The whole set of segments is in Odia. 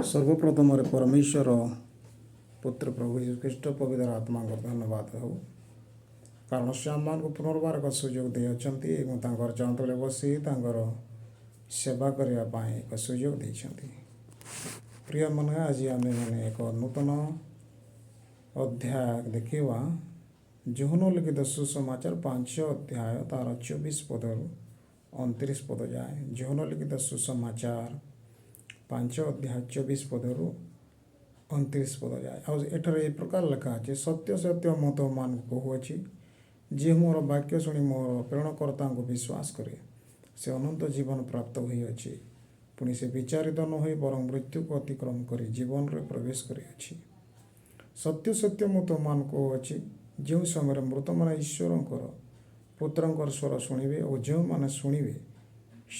ସର୍ବପ୍ରଥମରେ ପରମେଶ୍ୱର ପୁତ୍ର ପ୍ରଭୁ ଯୀଶୁଖ୍ରୀଷ୍ଟ ପବିତ୍ର ଆତ୍ମାଙ୍କ ଧନ୍ୟବାଦ ହେଉ, କାରଣ ସେ ଆମମାନଙ୍କୁ ପୁନର୍ବାର ଏକ ସୁଯୋଗ ଦେଇଅଛନ୍ତି ଏବଂ ତାଙ୍କର ଚରଣ ବସି ତାଙ୍କର ସେବା କରିବା ପାଇଁ ଏକ ସୁଯୋଗ ଦେଇଛନ୍ତି। ପ୍ରିୟମାନେ, ଆଜି ଆମେମାନେ ଏକ ନୂତନ ଅଧ୍ୟାୟ ଦେଖିବା। ଯୋହନ ଲିଖିତ ସୁସମାଚାର 5 ଅଧ୍ୟାୟ, ତାର 24 ପଦରୁ 29 ପଦ ଯାଏ। ଯୋହନ ଲିଖିତ ସୁସମାଚାର 5 ଅଧ୍ୟାୟ, 24 ପଦରୁ 29 ପଦ ଯାଏ। ଆଉ ଏଠାରେ ଏ ପ୍ରକାର ଲେଖା ଅଛି, ସତ୍ୟ ସତ୍ୟ ମୁଁ ତୁମମାନଙ୍କୁ କହୁଅଛି, ଯିଏ ମୋର ବାକ୍ୟ ଶୁଣି ମୋର ପ୍ରେରଣକର୍ତ୍ତାଙ୍କୁ ବିଶ୍ୱାସ କରେ, ସେ ଅନନ୍ତ ଜୀବନ ପ୍ରାପ୍ତ ହୋଇଅଛି। ପୁଣି ସେ ବିଚାରିତ ନ ହୋଇ ବରଂ ମୃତ୍ୟୁକୁ ଅତିକ୍ରମ କରି ଜୀବନରେ ପ୍ରବେଶ କରିଅଛି। ସତ୍ୟ ସତ୍ୟ ମୁଁ ତୁମମାନଙ୍କୁ କହୁଅଛି, ଯେଉଁ ସମୟରେ ମୃତମାନେ ଈଶ୍ୱରଙ୍କର ପୁତ୍ରଙ୍କର ସ୍ୱର ଶୁଣିବେ ଓ ଯେଉଁମାନେ ଶୁଣିବେ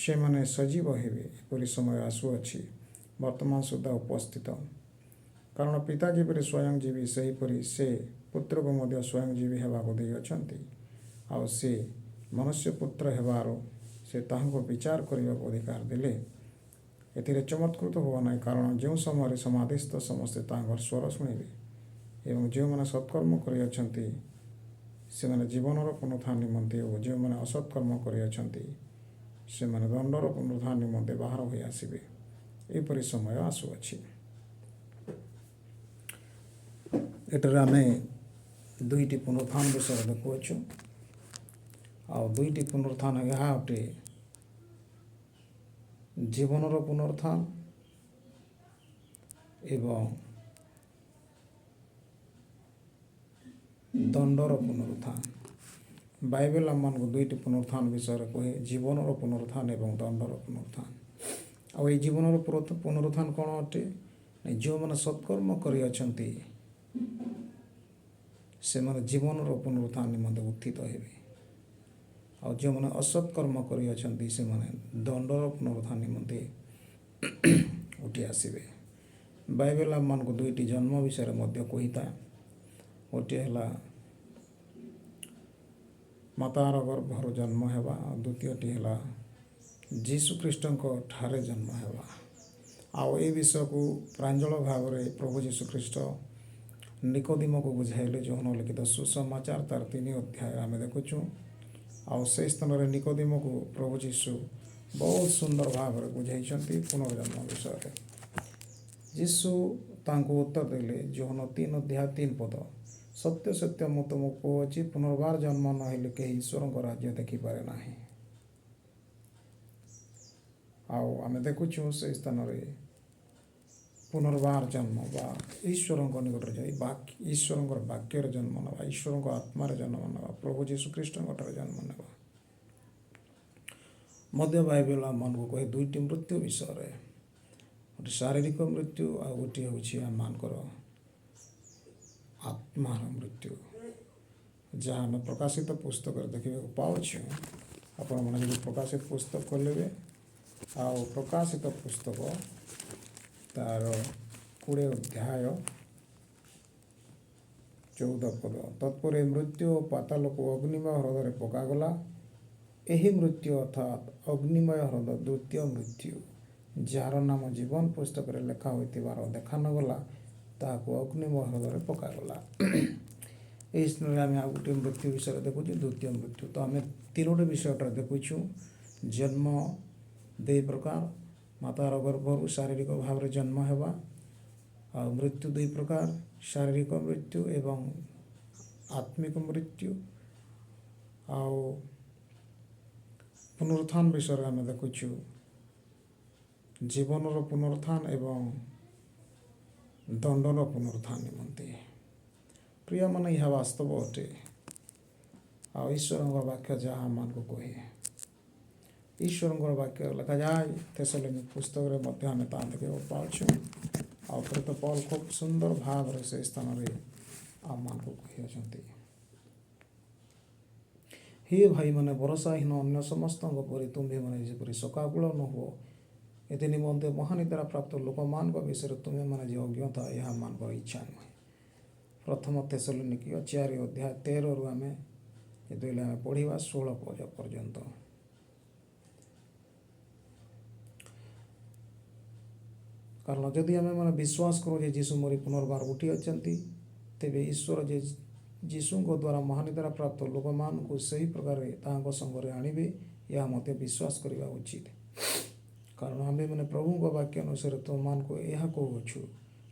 ସେମାନେ ସଜୀବ ହେବେ, ଏପରି ସମୟ ଆସୁଅଛି, ବର୍ତ୍ତମାନ ସୁଦ୍ଧା ଉପସ୍ଥିତ। କାରଣ ପିତା ଯେପରି ସ୍ୱୟଂ ଜୀବୀ, ସେହିପରି ସେ ପୁତ୍ରକୁ ମଧ୍ୟ ସ୍ୱୟଂ ଜୀବୀ ହେବାକୁ ଦେଇଅଛନ୍ତି। ଆଉ ସେ ମନୁଷ୍ୟ ପୁତ୍ର ହେବାରୁ ସେ ତାହାଙ୍କୁ ବିଚାର କରିବାକୁ ଅଧିକାର ଦେଲେ। ଏଥିରେ ଚମତ୍କୃତ ହୁଅ ନାହିଁ, କାରଣ ଯେଉଁ ସମୟରେ ସମାଧିସ୍ଥ ସମସ୍ତେ ତାଙ୍କର ସ୍ୱର ଶୁଣିବେ ଏବଂ ଯେଉଁମାନେ ସତ୍କର୍ମ କରିଅଛନ୍ତି ସେମାନେ ଜୀବନର ପୁନରୁତ୍ଥାନ ନିମନ୍ତେ ଓ ଯେଉଁମାନେ ଅସତ୍କର୍ମ କରିଅଛନ୍ତି ସେମାନେ ଦଣ୍ଡର ପୁନରୁତ୍ଥାନ ନିମନ୍ତେ ବାହାର ହୋଇ ଆସିବେ। ଏପରି ସମୟ ଆସୁଅଛି। ଏଠାରେ ଆମେ ଦୁଇଟି ପୁନରୁତ୍ଥାନ ବିଷୟରେ ଦେଖୁଅଛୁ। ଆଉ ଦୁଇଟି ପୁନରୁତ୍ଥାନ ଏହା ଅଟେ, ଜୀବନର ପୁନରୁତ୍ଥାନ ଏବଂ ଦଣ୍ଡର ପୁନରୁତ୍ଥାନ। ବାଇବେଲ ଆମମାନଙ୍କୁ ଦୁଇଟି ପୁନରୁତ୍ଥାନ ବିଷୟରେ କୁହେ, ଜୀବନର ପୁନରୁତ୍ଥାନ ଏବଂ ଦଣ୍ଡର ପୁନରୁତ୍ଥାନ। ଆଉ ଏଇ ଜୀବନର ପୁନରୁତ୍ଥାନ କ'ଣ ଅଟେ? ଯେଉଁମାନେ ସତ୍କର୍ମ କରିଅଛନ୍ତି ସେମାନେ ଜୀବନର ପୁନରୁତ୍ଥାନ ନିମନ୍ତେ ଉତ୍ଥିତ ହେବେ, ଆଉ ଯେଉଁମାନେ ଅସତ୍କର୍ମ କରିଅଛନ୍ତି ସେମାନେ ଦଣ୍ଡର ପୁନରୁତ୍ଥାନ ନିମନ୍ତେ ଉଠି ଆସିବେ। ବାଇବେଲ ଆମମାନଙ୍କୁ ଦୁଇଟି ଜନ୍ମ ବିଷୟରେ ମଧ୍ୟ କହିଥାଏ। ଗୋଟିଏ ହେଲା ମାତାର ଗର୍ଭରୁ ଜନ୍ମ ହେବା, ଆଉ ଦ୍ୱିତୀୟଟି ହେଲା ଯୀଶୁଖ୍ରୀଷ୍ଟଙ୍କ ଠାରେ ଜନ୍ମ ହେବା। ଆଉ ଏ ବିଷୟକୁ ପ୍ରାଞ୍ଜଳ ଭାବରେ ପ୍ରଭୁ ଯୀଶୁଖ୍ରୀଷ୍ଟ ନିକୋଦିମକୁ ବୁଝାଇଲେ। ଯୋହନ ଲିଖିତ ସୁସମାଚାର ତାର 3 ଅଧ୍ୟାୟ ଆମେ ଦେଖୁଛୁ। ଆଉ ସେଇ ସ୍ଥାନରେ ନିକୋଦିମକୁ ପ୍ରଭୁ ଯୀଶୁ ବହୁତ ସୁନ୍ଦର ଭାବରେ ବୁଝାଇଛନ୍ତି ପୁନର୍ଜନ୍ମ ବିଷୟରେ। ଯୀଶୁ ତାଙ୍କୁ ଉତ୍ତର ଦେଲେ, ଯୋହନ 3 ଅଧ୍ୟାୟ 3 ପଦ, ସତ୍ୟ ସତ୍ୟ ମୁଁ ତୁମକୁ କହୁଅଛି, ପୁନର୍ବାର ଜନ୍ମ ନହେଲେ କେହି ଈଶ୍ୱରଙ୍କ ରାଜ୍ୟ ଦେଖିପାରେ ନାହିଁ। ଆଉ ଆମେ ଦେଖୁଛୁ ସେଇ ସ୍ଥାନରେ ପୁନର୍ବାର ଜନ୍ମ ବା ଈଶ୍ୱରଙ୍କ ନିକଟରେ ଯାଇ ଈଶ୍ୱରଙ୍କର ବାକ୍ୟରେ ଜନ୍ମ ନେବା, ଈଶ୍ୱରଙ୍କ ଆତ୍ମାରେ ଜନ୍ମ ନେବା, ପ୍ରଭୁ ଯୀଶୁଖ୍ରୀଷ୍ଟଙ୍କ ଠାରେ ଜନ୍ମ ନେବା। ମଧ୍ୟ ବାଇବେଲ ଆମମାନଙ୍କୁ କହେ ଦୁଇଟି ମୃତ୍ୟୁ ବିଷୟରେ, ଗୋଟେ ଶାରୀରିକ ମୃତ୍ୟୁ ଆଉ ଗୋଟିଏ ହେଉଛି ଆମମାନଙ୍କର ଆତ୍ମାର ମୃତ୍ୟୁ, ଯାହା ଆମେ ପ୍ରକାଶିତ ପୁସ୍ତକରେ ଦେଖିବାକୁ ପାଉଛୁ। ଆପଣମାନେ ଯଦି ପ୍ରକାଶିତ ପୁସ୍ତକ ଖୋଲିବେ, ଆଉ ପ୍ରକାଶିତ ପୁସ୍ତକ ତାର 20 ଅଧ୍ୟାୟ 14 ପଦ, ତତ୍ପରେ ମୃତ୍ୟୁ ଓ ପାତାଳକୁ ଅଗ୍ନିମୟ ହ୍ରଦରେ ପକାଗଲା। ଏହି ମୃତ୍ୟୁ ଅର୍ଥାତ୍ ଅଗ୍ନିମୟ ହ୍ରଦ ଦ୍ୱିତୀୟ ମୃତ୍ୟୁ, ଯାହାର ନାମ ଜୀବନ ପୁସ୍ତକରେ ଲେଖା ହୋଇଥିବାର ଦେଖା ନଗଲା, ତାହାକୁ ଅଗ୍ନିମୟ ହ୍ରଦରେ ପକାଗଲା। ଏହି ସ୍ଥାନରେ ଆମେ ଆଉ ଗୋଟିଏ ମୃତ୍ୟୁ ବିଷୟରେ ଦେଖୁଛୁ, ଦ୍ୱିତୀୟ ମୃତ୍ୟୁ। ତ ଆମେ ତିନୋଟି ବିଷୟଟା ଦେଖୁଛୁ। ଜନ୍ମ ଦୁଇ ପ୍ରକାର, ମାତାର ଗର୍ଭରୁ ଶାରୀରିକ ଭାବରେ ଜନ୍ମ ହେବା, ଆଉ ମୃତ୍ୟୁ ଦୁଇ ପ୍ରକାର, ଶାରୀରିକ ମୃତ୍ୟୁ ଏବଂ ଆତ୍ମିକ ମୃତ୍ୟୁ। ଆଉ ପୁନରୁତ୍ଥାନ ବିଷୟରେ ଆମେ ଦେଖୁଛୁ, ଜୀବନର ପୁନରୁତ୍ଥାନ ଏବଂ ଦଣ୍ଡର ପୁନରୁତ୍ଥାନ ନିମନ୍ତେ। ପ୍ରିୟମାନେ, ଏହା ବାସ୍ତବ ଅଟେ। ଆଉ ଈଶ୍ୱରଙ୍କ ବାକ୍ୟ ଯାହା ଆମମାନଙ୍କୁ କୁହେ, ଈଶ୍ୱରଙ୍କର ବାକ୍ୟ ଲେଖାଯାଏ ଥେସଲନୀକ ପୁସ୍ତକରେ ମଧ୍ୟ ଆମେ ତାହା ଦେଖିବାକୁ ପାଉଛୁ। ଆଉ ପ୍ରେରିତ ପାଉଲ ଖୁବ୍ ସୁନ୍ଦର ଭାବରେ ସେ ସ୍ଥାନରେ ଆମମାନଙ୍କୁ କହିଅଛନ୍ତି, ହେ ଭାଇମାନେ, ଭରସାହୀନ ଅନ୍ୟ ସମସ୍ତଙ୍କ ପରି ତୁମ୍ଭେମାନେ ଯେପରି ଶୋକାକୁଳ ନ ହୁଅ, ଏଥି ନିମନ୍ତେ ମହାନିଦ୍ରା ପ୍ରାପ୍ତ ଲୋକମାନଙ୍କ ବିଷୟରେ ତୁମେମାନେ ଯେ ଅଜ୍ଞତା, ଏହା ଆମମାନଙ୍କର ଇଚ୍ଛା ନୁହେଁ। ପ୍ରଥମ ଥେସଲନୀକୀୟ 4 ଅଧ୍ୟାୟ 13 ଆମେ ଯେତେବେଳେ ଆମେ ପଢ଼ିବା 16 ପଦ ପର୍ଯ୍ୟନ୍ତ। କାରଣ ଯଦି ଆମେମାନେ ବିଶ୍ୱାସ କରୁ ଯେ ଯୀଶୁ ମରି ପୁନର୍ବାର ଉଠିଅଛନ୍ତି, ତେବେ ଈଶ୍ୱର ଯେ ଯୀଶୁଙ୍କ ଦ୍ୱାରା ମହାନିଦ୍ରା ପ୍ରାପ୍ତ ଲୋକମାନଙ୍କୁ ସେହି ପ୍ରକାରେ ତାହାଙ୍କ ସଙ୍ଗରେ ଆଣିବେ, ଏହା ମଧ୍ୟ ବିଶ୍ୱାସ କରିବା ଉଚିତ। କାରଣ ଆମ୍ଭେମାନେ ପ୍ରଭୁଙ୍କ ବାକ୍ୟ ଅନୁସାରେ ତୁମମାନଙ୍କୁ ଏହା କହୁଅଛୁ,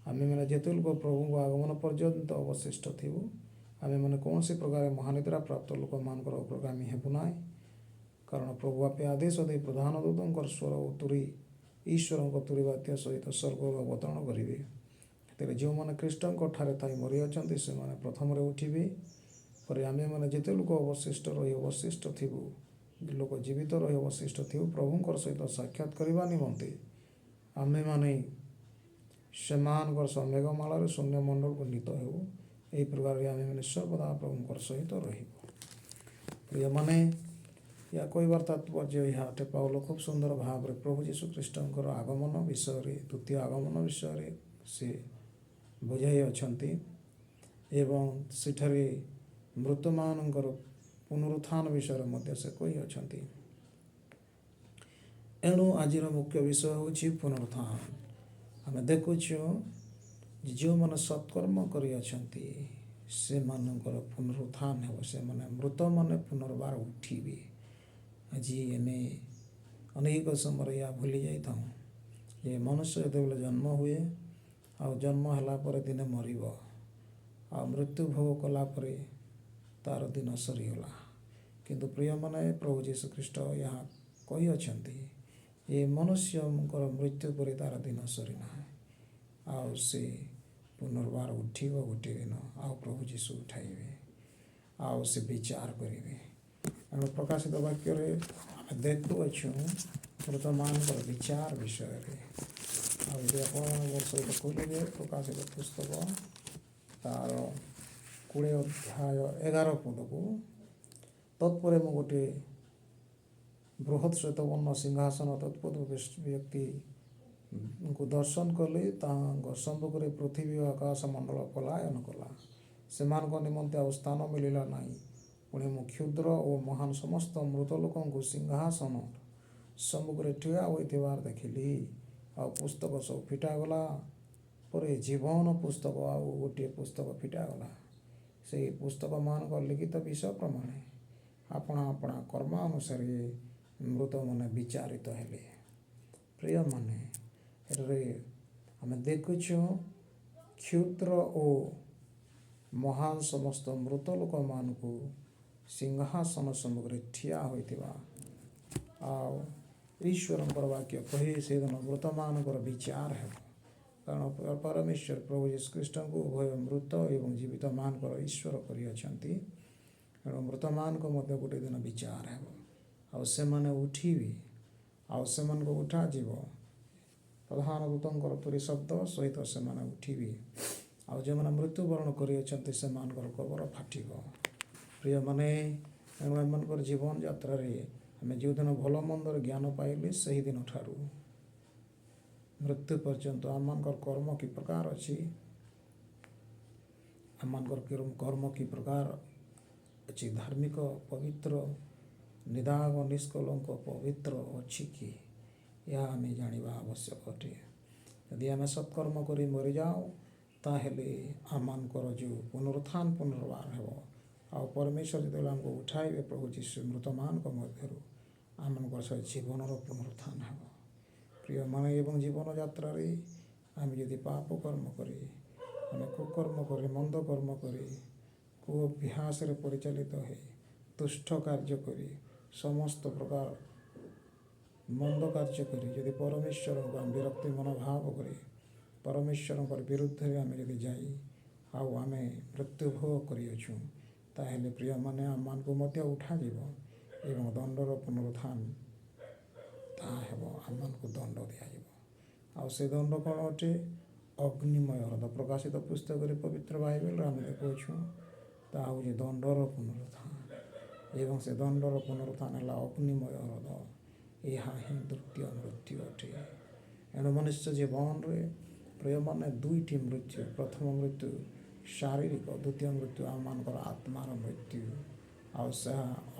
ଆମ୍ଭେମାନେ ଯେତେ ଲୋକ ପ୍ରଭୁଙ୍କ ଆଗମନ ପର୍ଯ୍ୟନ୍ତ ଅବଶିଷ୍ଟ ଥିବୁ, ଆମ୍ଭେମାନେ କୌଣସି ପ୍ରକାରେ ମହାନିଦ୍ରା ପ୍ରାପ୍ତ ଲୋକମାନଙ୍କର ଅଗ୍ରଗାମୀ ହେବୁ ନାହିଁ। କାରଣ ପ୍ରଭୁ ଆପେ ଆଦେଶ ଦେଇ ପ୍ରଧାନ ଦୂତଙ୍କର ସ୍ୱର ଓ ତୁରୀ, ଈଶ୍ୱରଙ୍କ ତୁରୀ ବାଦ୍ୟ ସହିତ ସ୍ୱର୍ଗରୁ ଅବତରଣ କରିବେ। ତେବେ ଯେଉଁମାନେ ଖ୍ରୀଷ୍ଟଙ୍କ ଠାରେ ଥାଇ ମରିଅଛନ୍ତି, ସେମାନେ ପ୍ରଥମରେ ଉଠିବେ। ପରେ ଆମ୍ଭେମାନେ ଯେତେ ଲୋକ ଅବଶିଷ୍ଟ ଥିବୁ, ଲୋକ ଜୀବିତ ରହି ଅବଶିଷ୍ଟ ଥିବୁ, ପ୍ରଭୁଙ୍କର ସହିତ ସାକ୍ଷାତ କରିବା ନିମନ୍ତେ ଆମ୍ଭେମାନେ ସେମାନଙ୍କର ସହ ମେଘମାଳାରେ ଶୂନ୍ୟ ମଣ୍ଡଳକୁ ନୀତ ହେବୁ। ଏହି ପ୍ରକାରରେ ଆମ୍ଭେମାନେ ସର୍ବଦା ପ୍ରଭୁଙ୍କର ସହିତ ରହିବୁ। ପ୍ରିୟମାନେ, ଏହା କହିବାର ତାତ୍ପର୍ଯ୍ୟ ଏହା ଅଟେ, ପାଉଲ ଖୁବ୍ ସୁନ୍ଦର ଭାବରେ ପ୍ରଭୁ ଯୀଶୁ ଖ୍ରୀଷ୍ଟଙ୍କର ଆଗମନ ବିଷୟରେ, ଦ୍ୱିତୀୟ ଆଗମନ ବିଷୟରେ ସେ ବୁଝାଇ ଅଛନ୍ତି ଏବଂ ସେଠାରେ ମୃତମାନଙ୍କର ପୁନରୁତ୍ଥାନ ବିଷୟରେ ମଧ୍ୟ ସେ କହିଅଛନ୍ତି। ଏଣୁ ଆଜିର ମୁଖ୍ୟ ବିଷୟ ହେଉଛି ପୁନରୁତ୍ଥାନ। ଆମେ ଦେଖୁଛୁ ଯେ ଯେଉଁମାନେ ସତ୍କର୍ମ କରିଅଛନ୍ତି, ସେମାନଙ୍କର ପୁନରୁତ୍ଥାନ ହେବ। ସେମାନେ ମୃତମାନେ ପୁନର୍ବାର ଉଠିବେ। ଆଜି ଆମେ ଅନେକ ସମୟରେ ଏହା ଭୁଲି ଯାଇଥାଉ ଯେ ମନୁଷ୍ୟ ଯେତେବେଳେ ଜନ୍ମ ହୁଏ, ଆଉ ଜନ୍ମ ହେଲା ପରେ ଦିନେ ମରିବ, ଆଉ ମୃତ୍ୟୁ ଭୋଗ କଲା ପରେ ତାର ଦିନ ସରିଗଲା। କିନ୍ତୁ ପ୍ରିୟମାନେ, ପ୍ରଭୁ ଯୀଶୁ ଖ୍ରୀଷ୍ଟ ଏହା କହିଅଛନ୍ତି ଏ ମନୁଷ୍ୟଙ୍କର ମୃତ୍ୟୁ ପରେ ତାର ଦିନ ସରିନାହିଁ, ଆଉ ସେ ପୁନର୍ବାର ଉଠିବ ଗୋଟିଏ ଦିନ, ଆଉ ପ୍ରଭୁ ଯୀଶୁ ଉଠାଇବେ, ଆଉ ସେ ବିଚାର କରିବେ। ଏଣୁ ପ୍ରକାଶିତ ବାକ୍ୟରେ ଆମେ ଦେଖୁଅଛୁ ମୃତମାନଙ୍କର ବିଚାର ବିଷୟରେ। ଆଉ ଯଦି ଆପଣ ମୋ ସହିତ ଖୋଲିବେ ପ୍ରକାଶିତ ପୁସ୍ତକ ତାର 20 ଅଧ୍ୟାୟ 11 ପଦକୁ। ତତ୍ପରେ ମୁଁ ଗୋଟିଏ ବୃହତ୍ ଶ୍ୱେତବର୍ଣ୍ଣ ସିଂହାସନ, ତତ୍ପଦ ବ୍ୟକ୍ତିଙ୍କୁ ଦର୍ଶନ କଲି। ତାହାଙ୍କ ସମ୍ମୁଖରେ ପୃଥିବୀ ଓ ଆକାଶ ମଣ୍ଡଳ ପଲାୟନ କଲା। ସେମାନଙ୍କ ନିମନ୍ତେ ଆଉ ସ୍ଥାନ ମିଳିଲା ନାହିଁ। ପୁଣି ମୁଁ କ୍ଷୁଦ୍ର ଓ ମହାନ ସମସ୍ତ ମୃତ ଲୋକଙ୍କୁ ସିଂହାସନ ସମ୍ମୁଖରେ ଠିଆ ହୋଇଥିବାର ଦେଖିଲି। ଆଉ ପୁସ୍ତକ ସବୁ ଫିଟାଗଲା ପରେ ଜୀବନ ପୁସ୍ତକ ଆଉ ଗୋଟିଏ ପୁସ୍ତକ ଫିଟାଗଲା। ସେହି ପୁସ୍ତକମାନଙ୍କ ଲିଖିତ ବିଷୟ ପ୍ରମାଣେ ଆପଣା ଆପଣା କର୍ମ ଅନୁସାରେ ମୃତମାନେ ବିଚାରିତ ହେଲେ। ପ୍ରିୟମାନେ, ଏଠାରେ ଆମେ ଦେଖୁଛୁ କ୍ଷୁଦ୍ର ଓ ମହାନ ସମସ୍ତ ମୃତ ଲୋକମାନଙ୍କୁ ସିଂହାସନ ସମ୍ମୁଖରେ ଠିଆ ହୋଇଥିବା। ଆଉ ଈଶ୍ୱରଙ୍କର ବାକ୍ୟ କହି ସେଦିନ ମୃତମାନଙ୍କର ବିଚାର ହେବ। କାରଣ ପରମେଶ୍ୱର ପ୍ରଭୁ ଯୀଶୁ ଖ୍ରୀଷ୍ଟଙ୍କୁ ଉଭୟ ମୃତ ଏବଂ ଜୀବିତମାନଙ୍କର ଈଶ୍ୱର କରିଅଛନ୍ତି। ଏଣୁ ମୃତମାନଙ୍କ ମଧ୍ୟ ଗୋଟେ ଦିନ ବିଚାର ହେବ, ଆଉ ସେମାନେ ଉଠିବେ, ଆଉ ସେମାନଙ୍କୁ ଉଠାଯିବ। ପ୍ରଧାନ ଦୂତଙ୍କର ତୁରୀ ଶବ୍ଦ ସହିତ ସେମାନେ ଉଠିବେ, ଆଉ ଯେଉଁମାନେ ମୃତ୍ୟୁବରଣ କରିଅଛନ୍ତି, ସେମାନଙ୍କର କବର ଫାଟିବ। ପ୍ରିୟମାନେ, ଏଣୁ ଏମାନଙ୍କର ଜୀବନ ଯାତ୍ରାରେ ଆମେ ଯେଉଁଦିନ ଭଲ ମନ୍ଦର ଜ୍ଞାନ ପାଇଲେ, ସେହି ଦିନ ଠାରୁ ମୃତ୍ୟୁ ପର୍ଯ୍ୟନ୍ତ ଆମମାନଙ୍କର କର୍ମ କି ପ୍ରକାର ଅଛି, ଆମମାନଙ୍କର କର୍ମ କି ପ୍ରକାର ଅଛି, ଧାର୍ମିକ, ପବିତ୍ର, ନିଦାଗ, ନିଷ୍କଳଙ୍କ, ପବିତ୍ର ଅଛି କି, ଏହା ଆମେ ଜାଣିବା ଆବଶ୍ୟକ ଅଟେ। ଯଦି ଆମେ ସତ୍କର୍ମ କରି ମରିଯାଉ, ତାହେଲେ ଆମମାନଙ୍କର ଯେଉଁ ପୁନରୁତ୍ଥାନ ପୁନର୍ବାର ହେବ, ଆଉ ପରମେଶ୍ୱର ଯେତେବେଳେ ଆମକୁ ଉଠାଇବେ ପ୍ରଭୁ ଯୀଶୁ ମୃତମାନଙ୍କ ମଧ୍ୟରୁ, ଆମମାନଙ୍କର ସହିତ ଜୀବନର ପୁନରୁତ୍ଥାନ ହେବ। ପ୍ରିୟମାନେ, ଏବଂ ଜୀବନ ଯାତ୍ରାରେ ଆମେ ଯଦି ପାପ କର୍ମ କରି, ଆମେ କୁକର୍ମ କରି, ମନ୍ଦ କର୍ମ କରି, କୁଅଭ୍ୟାସରେ ପରିଚାଳିତ ହୋଇ, ଦୁଷ୍ଟ କାର୍ଯ୍ୟ କରି, ସମସ୍ତ ପ୍ରକାର ମନ୍ଦ କାର୍ଯ୍ୟ କରି, ଯଦି ପରମେଶ୍ୱରଙ୍କୁ ଆମେ ବିରକ୍ତି ମନୋଭାବ କରି ପରମେଶ୍ୱରଙ୍କର ବିରୁଦ୍ଧରେ ଆମେ ଯଦି ଯାଇ ଆଉ ଆମେ ମୃତ୍ୟୁଭୋଗ କରିଅଛୁ, ତାହେଲେ ପ୍ରିୟମାନେ, ଆମମାନଙ୍କୁ ମଧ୍ୟ ଉଠାଯିବ ଏବଂ ଦଣ୍ଡର ପୁନରୁତ୍ଥାନ ତାହା ହେବ। ଆମମାନଙ୍କୁ ଦଣ୍ଡ ଦିଆଯିବ। ଆଉ ସେ ଦଣ୍ଡ କ'ଣ ଅଟେ? ଅଗ୍ନିମୟ ହ୍ରଦ। ପ୍ରକାଶିତ ପୁସ୍ତକରେ, ପବିତ୍ର ବାଇବେଲରେ ଆମେ ଦେଖୁଅଛୁ, ତାହା ହେଉଛି ଦଣ୍ଡର ପୁନରୁତ୍ଥାନ ଏବଂ ସେ ଦଣ୍ଡର ପୁନରୁତ୍ଥାନ ହେଲା ଅଗ୍ନିମୟ ହ୍ରଦ। ଏହା ହିଁ ଦ୍ୱିତୀୟ ମୃତ୍ୟୁ ଅଟେ। ଏଣୁ ମନୁଷ୍ୟ ଜୀବନରେ, ପ୍ରିୟମାନେ, ଦୁଇଟି ମୃତ୍ୟୁ। ପ୍ରଥମ ମୃତ୍ୟୁ ଶାରୀରିକ, ଦ୍ୱିତୀୟ ମୃତ୍ୟୁ ଆମମାନଙ୍କର ଆତ୍ମାର ମୃତ୍ୟୁ, ଆଉ ସେ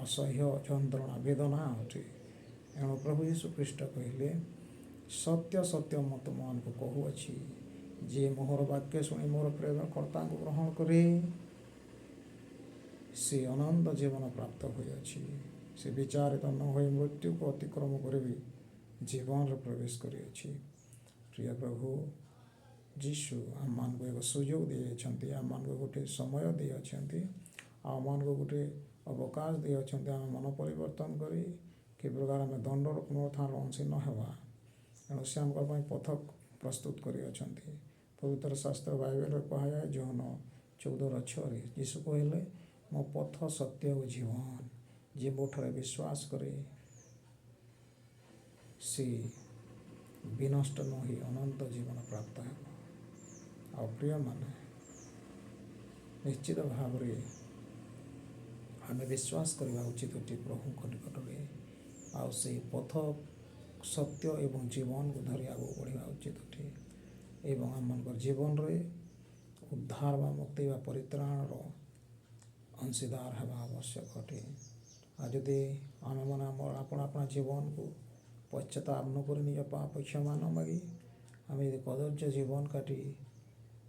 ଅସହ୍ୟ ଯନ୍ତ୍ରଣା ବେଦନା ଅଟେ। ଏଣୁ ପ୍ରଭୁ ଯୀଶୁ ଖ୍ରୀଷ୍ଟ କହିଲେ, ସତ୍ୟ ସତ୍ୟ ମୁଁ ତୁମମାନଙ୍କୁ କହୁଅଛି, ଯିଏ ମୋହର ବାକ୍ୟ ଶୁଣି ମୋର ପ୍ରେରଣକର୍ତ୍ତାଙ୍କୁ ଗ୍ରହଣ କରେ, ସେ ଅନନ୍ତ ଜୀବନ ପ୍ରାପ୍ତ ହୋଇଅଛି। ସେ ବିଚାରିତ ନ ହୋଇ ମୃତ୍ୟୁକୁ ଅତିକ୍ରମ କରି ଜୀବନରେ ପ୍ରବେଶ କରିଅଛି। ପ୍ରିୟ ପ୍ରଭୁ ଯୀଶୁ ଆମମାନଙ୍କୁ ଏକ ସୁଯୋଗ ଦେଇଅଛନ୍ତି, ଆମମାନଙ୍କୁ ଗୋଟେ ସମୟ ଦେଇଅଛନ୍ତି, ଆଉ ଆମମାନଙ୍କୁ ଗୋଟେ ଅବକାଶ ଦେଇଅଛନ୍ତି, ଆମେ ମନ ପରିବର୍ତ୍ତନ କରି କି ପ୍ରକାର ଆମେ ଦଣ୍ଡର ପୁନରୁତ୍ଥାନର ଅଂଶୀ ନ ହେବା। ତେଣୁ ସେ ଆମ ପାଇଁ ପଥ ପ୍ରସ୍ତୁତ କରିଅଛନ୍ତି। ପବିତ୍ର ଶାସ୍ତ୍ର ବାଇବେଲରେ କୁହାଯାଏ, ଯୋହନ 14:6ରେ ଯୀଶୁ କହିଲେ, "ମୋ ପଥ, ସତ୍ୟ ଓ ଜୀବନ। ଯିଏ ମୋ ଠାରେ ବିଶ୍ୱାସ କରେ, ସେ ବିନଷ୍ଟ ନ ହୋଇ ଅନନ୍ତ ଜୀବନ ପ୍ରାପ୍ତ ହେବ।" ଆଉ ପ୍ରିୟମାନେ, ନିଶ୍ଚିତ ଭାବରେ ଆମେ ବିଶ୍ୱାସ କରିବା ଉଚିତ ଅଟେ ପ୍ରଭୁଙ୍କ ନିକଟରେ, ଆଉ ସେଇ ପଥ, ସତ୍ୟ ଏବଂ ଜୀବନକୁ ଧରି ଆଗକୁ ବଢ଼ିବା ଉଚିତ ଅଟେ ଏବଂ ଆମମାନଙ୍କର ଜୀବନରେ ଉଦ୍ଧାର ବା ମୁକ୍ତି ବା ପରିତ୍ରାଣର ଅଂଶୀଦାର ହେବା ଆବଶ୍ୟକ ଅଟେ। ଆଉ ଯଦି ଆମେମାନେ ଆମର ଆପଣା ଆପଣା ଜୀବନକୁ ପଶ୍ଚାତାପ ନ କରି, ନିଜ ପାପ କ୍ଷମା ନ ମାଗି, ଆମେ ଯଦି କଦର୍ଯ୍ୟ ଜୀବନ କାଟି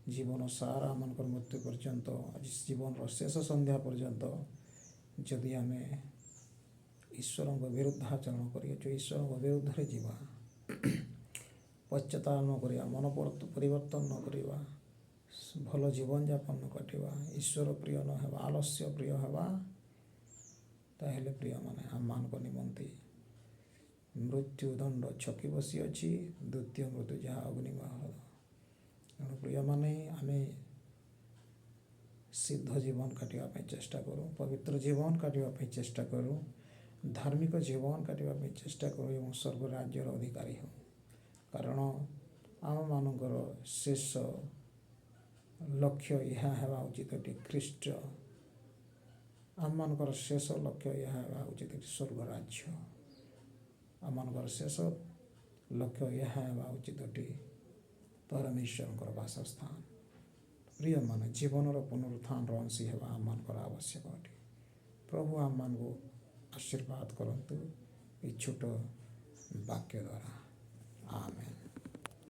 ଜୀବନ ସାରା, ଆମମାନଙ୍କର ମୃତ୍ୟୁ ପର୍ଯ୍ୟନ୍ତ, ଜୀବନର ଶେଷ ସନ୍ଧ୍ୟା ପର୍ଯ୍ୟନ୍ତ ଯଦି ଆମେ ଈଶ୍ୱରଙ୍କ ବିରୁଦ୍ଧାଚରଣ କରିଅଛୁ, ଈଶ୍ୱରଙ୍କ ବିରୁଦ୍ଧରେ ଯିବା, ପଶ୍ଚାତାପ ନ କରିବା, ମନ ପରିବର୍ତ୍ତନ ନ କରିବା, ଭଲ ଜୀବନଯାପନ ନ କାଟିବା, ଈଶ୍ୱର ପ୍ରିୟ ନ ହେବା, ଆଳସ୍ୟ ପ୍ରିୟ ହେବା, ତାହେଲେ ପ୍ରିୟମାନେ, ଆମମାନଙ୍କ ନିମନ୍ତେ ମୃତ୍ୟୁଦଣ୍ଡ ଛକି ବସିଅଛି, ଦ୍ୱିତୀୟ ମୃତ୍ୟୁ, ଯାହା ଅଗ୍ନିମୟ ହ୍ରଦ। ତେଣୁ ପ୍ରିୟମାନେ, ଆମେ ସିଦ୍ଧ ଜୀବନ କାଟିବା ପାଇଁ ଚେଷ୍ଟା କରୁ, ପବିତ୍ର ଜୀବନ କାଟିବା ପାଇଁ ଚେଷ୍ଟା କରୁ, ଧାର୍ମିକ ଜୀବନ କାଟିବା ପାଇଁ ଚେଷ୍ଟା କରୁ ଏବଂ ସ୍ୱର୍ଗ ରାଜ୍ୟର ଅଧିକାରୀ ହେଉ। କାରଣ ଆମମାନଙ୍କର ଶେଷ ଲକ୍ଷ୍ୟ ଏହା ହେବା ଉଚିତ ଅଟେ ଖ୍ରୀଷ୍ଟ। ଆମମାନଙ୍କର ଶେଷ ଲକ୍ଷ୍ୟ ଏହା ହେବା ଉଚିତ ସ୍ୱର୍ଗ ରାଜ୍ୟ। ଆମମାନଙ୍କର ଶେଷ ଲକ୍ଷ୍ୟ ଏହା ହେବା ଉଚିତ ଅଟେ ପରମେଶ୍ୱରଙ୍କର ବାସସ୍ଥାନ। ପ୍ରିୟମାନେ, ଜୀବନର ପୁନରୁତ୍ଥାନର ଅଂଶୀ ହେବା ଆମମାନଙ୍କର ଆବଶ୍ୟକ ଅଟେ। ପ୍ରଭୁ ଆମମାନଙ୍କୁ ଆଶୀର୍ବାଦ କରନ୍ତୁ ଏଇ ଛୋଟ ବାକ୍ୟ ଦ୍ୱାରା। ଆମେନ୍।